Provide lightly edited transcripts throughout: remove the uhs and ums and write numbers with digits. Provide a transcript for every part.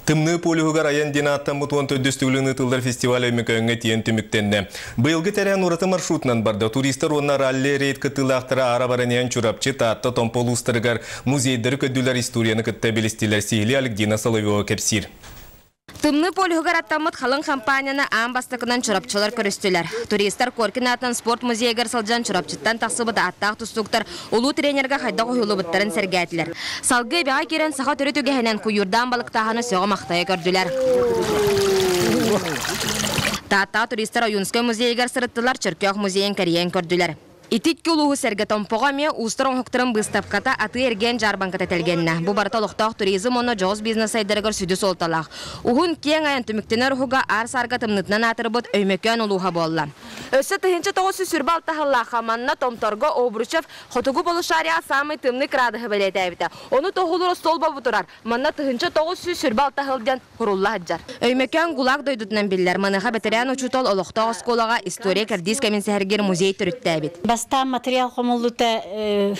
Тымныы полюһугар айан диэн ааттаммыт 14 төгүлүн ыытыллар фестиваль Өймөкөөҥҥө тиийэн түмүктэннэ. Быйылгы тэрээһин ураты маршрутунан барда. Туристар уонна ралли-рейд кыттыылаахтара аара баран иһэн Чурапчы, Таатта, Томпо улуустарыгар музейдары көрдүлэр, историяны кытта билистилэр. Сиһилии Александра Соловьева кэпсиир. Тымныы полюһугар аттаммыт халыҥ хампаанньаны аан бастакынан чурапчылар көрүстүлэр. Туристар Коркин аатынан спорт музейыгар сылдьан Чурапчыттан тахсыбыт ааттаах тустууктар улуу тренергэ хайдах уһуйуллубуттарын сэргээтилэр. Салгыы эбэҕэ киирэн саха төрүт үгэһинэн куйуурдаан балыктааһыны сөҕө-махтайа көрдүлэр. Тааттаҕа туристар Ойуунскай музейыгар сырыттылар, Чөркөөх музейын кэрийэн көрдүлэр. Ити икки улууһу сэргэ Томпоҕо эмиэ уустар оҥоһуктарын быыстапката, атыы-эргиэн дьаарбаҥката тэлгэннэ. Бу барыта олохтоох туризм уонна дьоҕус бизнес сайдарыгар сүдү суолталаах. Уһун, киэҥ айан түмүктэнэр уһуга аар-саарга тымныытынан аатырбыт Өймөкөөн улууһа буолла. Өссө 1926 сыллаахха манна Томторго Обручев Хотугу полушарияҕа саамай тымныы кыраадыһы бэлиэтээбитэ. Ону тоһуулуур остуолба бу турар. Манна 1926 сыл диэн курулла сылдьар. Өймөкөөн ГУЛАГ дойдутунан биллэр. Маныаха бэтэрээн учуутал олохтоох оскуолаҕа история кэрдиис кэмин сэһэргиир музей төрүттээбит. Бастаан материал хомуллута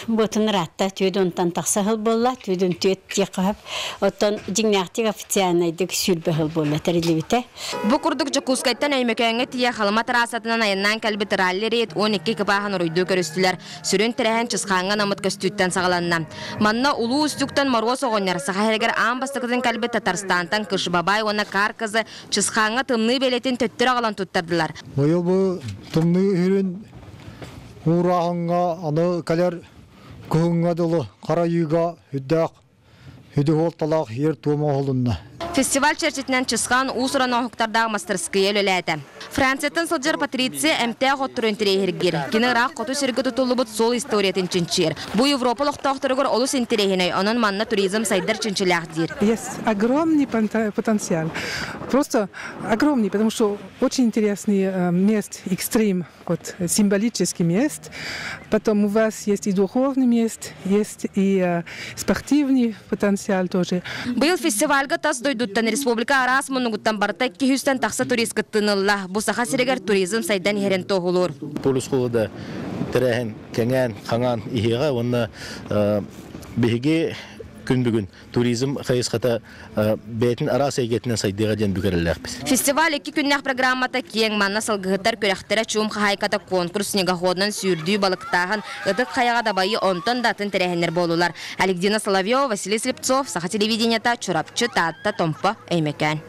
буотун ыраатта, түөд онтон тахса сыл буолла, түөдүн түөт диэххэ сөп. Оттон дьиҥнээхтик официальнайдык 20 сыл буолла тэриллибитэ. Бу курдук Дьокуускайтан Өймөкөөҥҥө тиийэ Халыма трассатынан айаннаан кэлбит ралли-рейд 12 экипааһын уруйдуу көрүстүлэр. Сүрүн тэрээһин Чысхааҥҥа анаммыт көстүүттэн саҕаланна. Манна Улуу Устюгтан Моруос оҕонньор, Саха сиригэр аан бастакытын кэлбит Татарстантан Кыш-Бабай уонна Кар кызы Чысхааҥҥа тымныы бэлиэтин төттөрү аҕалан туттардылар. Быйыл бу тымныы үһүрүн уурааһыҥҥа аны кэлэр кыһыҥҥа дылы харайыыга үрдээх Үдү-уолталаах иэр-туом оҥоһулунна. Фестиваль чэрчитинэн Чысхаан уус-уран оҥоһуктардаах мастарыскыйа үлэлээтэ. Францияттан сылдьар Патриция эмтээх оттору интэриэһиргиир. Кини ыраах хоту сиргэ тутуллубут суол историятын чинчийэр. Бу Европа олохтоохторугар олус интэриэһинэй, онон манна туризм сайдар чинчилээх диир. Есть огромный потенциал. Просто огромный, потому что очень интересный мест, экстрим. Вот символический мест. Потом у вас есть и духовный мест, есть и спортивный потенциал тоже. Быйыл фестивальга тас дойдуттан республика араас муннугуттан барыта 200-тэн тахса турист кыттыынылла. Бу Саха сиригэр туризм сайдан иһэрин туоһулуур. Полюс холода тэрээһин кэҥээн, хаҥаан иһиэҕэ уонна биһиги күн бүгүн туризм хайысхата бэйэтин араас эйгэтинэн сайдыаҕа диэн бүк эрэллээхпит. Фестиваль икки күннээх программата киэҥ, манна сылгыһыттар күрэхтэрэ, чуум хаһаайката, конкурс, снегоходунан сүүрдүү, балыктааһын, ытык хайаҕа дабайыы, онтон да атын тэрээһиннэр буоллулар. Александра Соловьева, Василий Слепцов, Саха телевидениета, Чурапчы, Таатта, Томпо, Өймөкөөн.